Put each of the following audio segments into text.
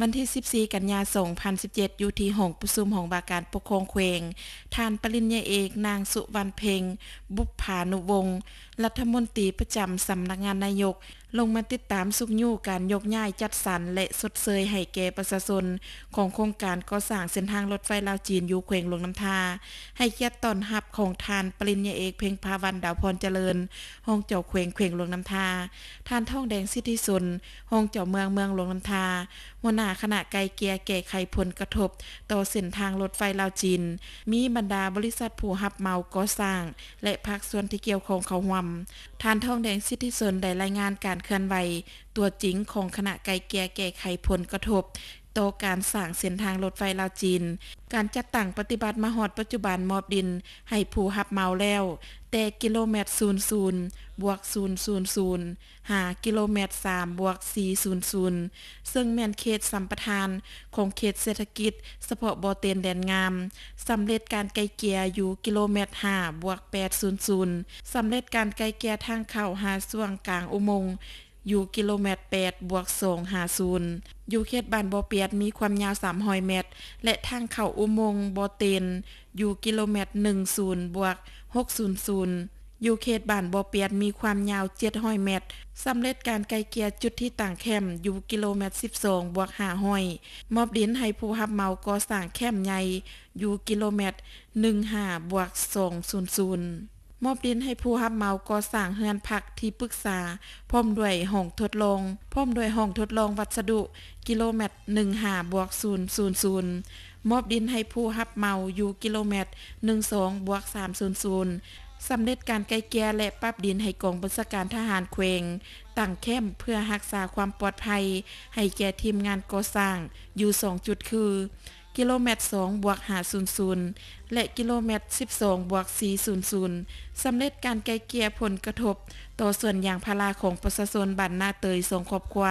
ວັນທີສິບສີ່ ກັນຍາ ສອງພັນສິບເຈັດ ຢູ່ທີ່ຫ້ອງປະຊຸມຫ້ອງວ່າການປົກຄອງແຂວງ, ທ່ານປະລິນຍາເອກ ນາງ ສຸວັນເພັງ ບຸບພານຸວົງ ລັດຖະມົນຕີປະຈຳສຳນັກງານນາຍົກ ລົງມາຕິດຕາມຊຸກຍູ້ການຍົກຍ້າຍ, ຈັດສັນ ແລະ ຊົດເຊີຍໃຫ້ແກ່ປະຊາຊົນຂອງໂຄງການກໍ່ສ້າງເສັ້ນທາງລົດໄຟລາວ-ຈີນ ຢູ່ແຂວງຫຼວງນ້ຳທາ ໃຫ້ກຽດຕ້ອນຮັບຂອງທ່ານປະລິນຍາເອກ ເພັງພາວັນ ດາວພອນຈະເລີນ ຮອງເຈົ້າແຂວງແຂວງຫຼວງນ້ຳທາ, ທ່ານ ທອງແດງ ສິດທິສົນ ຮອງເຈົ້າເມືອງເມືອງຫຼວງນ້ຳທາ, ຫົວໜ້າຄະນະໄກ່ເກ່ຍແກ້ໄຂຜົນກະທົບຕໍ່ເສັ້ນທາງລົດໄຟລາວ-ຈີນ, ມີບັນດາບໍລິສັດຜູ້ຮັບເໝົາກໍ່ສ້າງ ແລະ ພາກສ່ວນທີ່ກ່ຽວຂ້ອງເຂົ້າຮ່ວມ. ທ່ານ ທອງແດງ ສິດທິສົນ ໄດ້ລາຍງານການເຄື່ອນໄຫວຕົວຈິງຂອງຄະນະໄກ່ເກ່ຍແກ້ໄຂຜົນກະທົບຕໍ່ການສ້າງເສັ້ນທາງລົດໄຟລາວ-ຈີນ, ການຈັດຕັ້ງປະຕິບັດມາຮອດປັດຈຸບັນ ມອບດິນໃຫ້ຜູ້ຮັບເໝົາແລ້ວ ແຕ່ກິໂລແມັດສູນສູນ ບວກ ສູນສູນສູນ ຫາກິໂລແມັດສາມ ບວກ ສີ່ສູນສູນ ເຊິ່ງແມ່ນເຂດສຳປະທານຂອງເຂດເສດຖະກິດສະເພາະບໍ່ເຕັນແດນງາມ, ສຳເລັດການໄກ່ເກ່ຍຢູ່ກິໂລແມັດຫ້າ ບວກ ແປດສູນສູນ, ສຳເລັດການໄກ່ເກ່ຍທາງເຂົ້າຫາຊ່ວງກາງອຸໂມງຢູ່ກິໂລແມັດແປດ ບວກ ສອງຫ້າສູນ, ຢູ່ເຂດບ້ານບໍ່ປຽດມີຄວາມຍາວສາມຮ້ອຍແມັດ ແລະ ທາງເຂົ້າອຸໂມງບໍ່ເຕັນ ຢູ່ກິໂລແມັດໜຶ່ງສູນ ບວກ ຫົກສູນສູນ, ຢູ່ເຂດບ້ານບໍ່ປຽດມີຄວາມຍາວເຈັດຮ້ອຍແມັດ, ສຳເລັດການໄກ່ເກ່ຍຈຸດທີ່ຕັ້ງແຄ້ມຢູ່ກິໂລແມັດສິບສອງ ບວກ ຫ້າຮ້ອຍ, ມອບດິນໃຫ້ຜູ້ຮັບເໝົາກໍ່ສ້າງແຄ້ມໃຫຍ່ຢູ່ກິໂລແມັດໜຶ່ງຫ້າ ບວກ ສອງສູນສູນ, ມອບດິນໃຫ້ຜູ້ຮັບເໝົາກໍ່ສ້າງເຮືອນພັກທີ່ປຶກສາ ພ້ອມດ້ວຍຫ້ອງທົດລອງ, ພ້ອມດ້ວຍຫ້ອງທົດລອງວັດສະດຸ ກິໂລແມັດໜຶ່ງຫ້າ ບວກ ສູນສູນສູນ, ມອບດິນໃຫ້ຜູ້ຮັບເໝົາຢູ່ກິໂລແມັດໜຶ່ງສອງ ບວກ ສາມສູນສູນ, ສຳເລັດການໄກ່ເກ່ຍ ແລະ ປັບດິນໃຫ້ກອງບັນຊາການທະຫານແຂວງຕັ້ງແຄ້ມເພື່ອຮັກສາຄວາມປອດໄພໃຫ້ແກ່ທີມງານກໍ່ສ້າງຢູ່ສອງຈຸດຄື ກິໂລແມັດສອງ ບວກ ຫ້າສູນສູນ ແລະ ກິໂລແມັດສິບສອງ ບວກ ສີ່ສູນສູນ, ສຳເລັດການໄກ່ເກ່ຍຜົນກະທົບຕໍ່ສວນຢາງພາລາຂອງປະຊາຊົນບ້ານນາເຕີຍສອງຄອບຄົວ,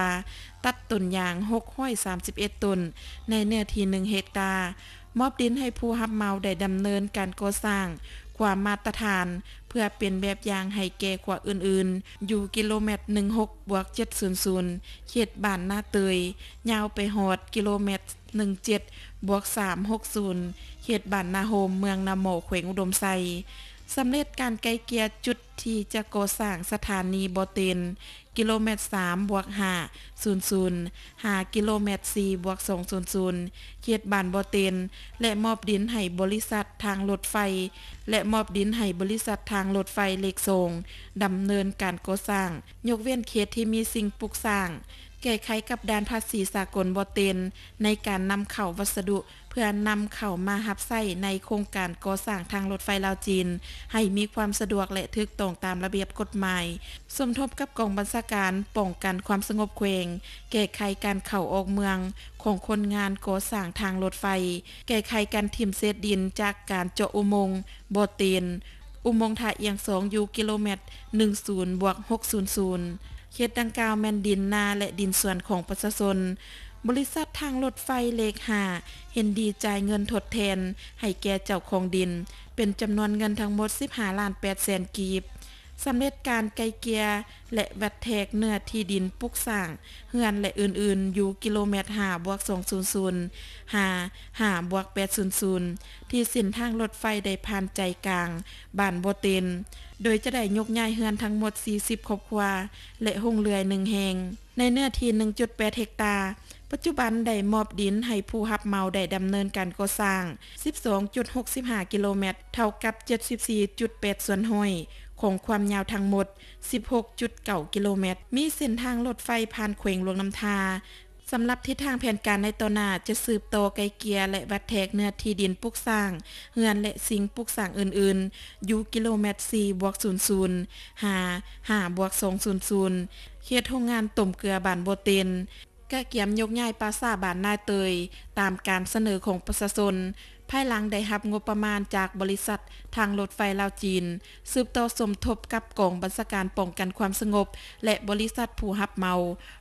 ຕັດຕົ້ນຢາງຫົກຮ້ອຍສາມສິບເອັດຕົ້ນ ໃນເນື້ອທີ່ໜຶ່ງເຮັກຕາ, ມອບດິນໃຫ້ຜູ້ຮັບເໝົາໄດ້ດຳເນີນການກໍ່ສ້າງຂວາມາດຕະຖານ ເພື່ອເປັນແບບຢ່າງໃຫ້ແກ່ຂວາອື່ນໆ ຢູ່ກິໂລແມັດໜຶ່ງຫົກ ບວກ ເຈັດສູນສູນ ເຂດບ້ານນາເຕີຍ ຍາວໄປຮອດກິໂລແມັດໜຶ່ງເຈັດ ບວກ ສາມຫົກສູນ ເຂດບ້ານນາໂຮມ ເມືອງນາໝໍ້ ແຂວງອຸດົມໄຊ. ສຳເລັດການໄກ່ເກ່ຍຈຸດທີ່ຈະກໍ່ສ້າງສະຖານີບໍ່ເຕັນ ກິໂລແມັດສາມ ບວກ ຫ້າສູນສູນ ຫາກິໂລແມັດສີ່ ບວກ ສອງສູນສູນ ເຂດບ້ານບໍ່ເຕັນ ແລະ ມອບດິນໃຫ້ບໍລິສັດທາງລົດໄຟ ແລະ ມອບດິນໃຫ້ບໍລິສັດທາງລົດໄຟເລກສອງ ດຳເນີນການກໍ່ສ້າງ, ຍົກເວັ້ນເຂດທີ່ມີສິ່ງປຸກສ້າງ, ແກ້ໄຂກັບດ່ານພາສີສາກົນບໍ່ເຕັນ ໃນການນຳເຂົ້າວັດສະດຸ ເພື່ອນຳເຂົ້າມາຮັບໃຊ້ໃນໂຄງການກໍ່ສ້າງທາງລົດໄຟລາວ-ຈີນ ໃຫ້ມີຄວາມສະດວກ ແລະ ຖືກຕ້ອງຕາມລະບຽບກົດໝາຍ, ສົມທົບກັບກອງບັນຊາການປ້ອງກັນຄວາມສະຫງົບແຂວງ, ແກ້ໄຂການເຂົ້າອອກເມືອງຂອງຄົນງານກໍ່ສ້າງທາງລົດໄຟ, ແກ້ໄຂການຖິ້ມເສດດິນຈາກການເຈາະອຸໂມງບໍ່ເຕັນ, ອຸໂມງທ່າອຽງສອງ ຢູ່ກິໂລແມັດໜຶ່ງສູນ ບວກ ຫົກສູນສູນ. ເຂດດັ່ງກ່າວແມ່ນດິນນາ ແລະ ດິນສວນຂອງປະຊາຊົນ. ບໍລິສັດທາງລົດໄຟເລກຫ້າ ເຫັນດີຈ່າຍເງິນທົດແທນໃຫ້ແກ່ເຈົ້າຂອງດິນ ເປັນຈຳນວນເງິນທັງໝົດສິບຫ້າລ້ານແປດແສນກີບ. ສຳເລັດການໄກ່ເກ່ຍ ແລະ ວັດແທກເນື້ອທີ່ດິນປຸກສ້າງເຮືອນ ແລະ ອື່ນໆ ຢູ່ກິໂລແມັດຫ້າ ບວກ ສອງສູນສູນ ຫາ ຫ້າ ບວກ ແປດສູນສູນ ທີ່ເສັ້ນທາງລົດໄຟໄດ້ຜ່ານໃຈກາງ ບ້ານບໍ່ເຕັນ, ໂດຍຈະໄດ້ຍົກຍ້າຍເຮືອນທັງໝົດສີ່ສິບຄອບຄົວ ແລະ ໂຮງເລື່ອຍໜຶ່ງແຫ່ງ ໃນເນື້ອທີ່ໜຶ່ງຈຸດແປດເຮັກຕາ. ປັດຈຸບັນໄດ້ມອບດິນໃຫ້ຜູ້ຮັບເໝົາໄດ້ດຳເນີນການກໍ່ສ້າງສິບສອງຈຸດຫົກສິບຫ້າກິໂລແມັດ, ເທົ່າກັບເຈັດສິບສີ່ຈຸດແປດສ່ວນຮ້ອຍຂອງຄວາມຍາວທັງໝົດສິບຫົກຈຸດເກົ້າກິໂລແມັດ, ມີເສັ້ນທາງລົດໄຟຜ່ານແຂວງຫຼວງນ້ຳທາ. ສຳລັບທິດທາງແຜນການໃນຕໍ່ໜ້າ ຈະສືບຕໍ່ໄກ່ເກ່ຍ ແລະ ວັດແທກເນື້ອທີ່ດິນປຸກສ້າງເຮືອນ ແລະ ສິ່ງປຸກສ້າງອື່ນໆ ຢູ່ກິໂລແມັດສີ່ບວກສູນສູນ ຫາ ຫ້າບວກສອງສູນສູນ ເຂດໂຮງງານຕົ້ມເກືອບ້ານບໍ່ເຕັນ, ກະກຽມຍົກຍ້າຍປ່າຊ້າບ້ານນາເຕີຍ ຕາມການສະເໜີຂອງປະຊາຊົນ, ພາຍຫຼັງໄດ້ຮັບງົບປະມານຈາກບໍລິສັດທາງລົດໄຟລາວ-ຈີນ, ສືບຕໍ່ສົມທົບກັບກອງບັນຊາການປ້ອງກັນຄວາມສະຫງົບ ແລະ ບໍລິສັດຜູ້ຮັບເໝົາ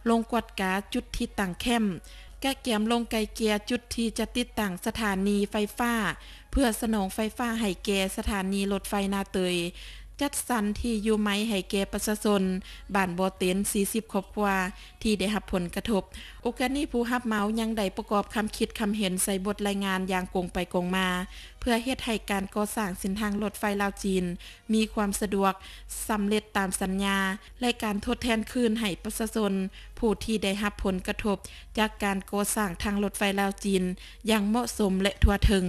ລົງກວດກາຈຸດທີ່ຕັ້ງແຄ້ມ, ກະກຽມລົງໄກ່ເກ່ຍຈຸດທີ່ຈະຕິດຕັ້ງສະຖານີໄຟຟ້າ ເພື່ອສະໜອງໄຟຟ້າໃຫ້ແກ່ສະຖານີລົດໄຟນາເຕີຍ, ຈັດສັນທີ່ຢູ່ໃໝ່ໃຫ້ແກ່ປະຊາຊົນບ້ານບໍ່ເຕັນ ສີ່ສິບຄອບຄົວທີ່ໄດ້ຮັບຜົນກະທົບ. ໂອກາດນີ້ ຜູ້ຮັບເໝົາຍັງໄດ້ປະກອບຄຳຄິດຄຳເຫັນໃສ່ບົດລາຍງານຢ່າງກົງໄປກົງມາ ເພື່ອເຮັດໃຫ້ການກໍ່ສ້າງເສັ້ນທາງລົດໄຟລາວ-ຈີນມີຄວາມສະດວກ, ສຳເລັດຕາມສັນຍາ ແລະ ການທົດແທນຄືນໃຫ້ປະຊາຊົນຜູ້ທີ່ໄດ້ຮັບຜົນກະທົບຈາກການກໍ່ສ້າງທາງລົດໄຟລາວ-ຈີນຢ່າງເໝາະສົມ ແລະ ທົ່ວເຖິງ.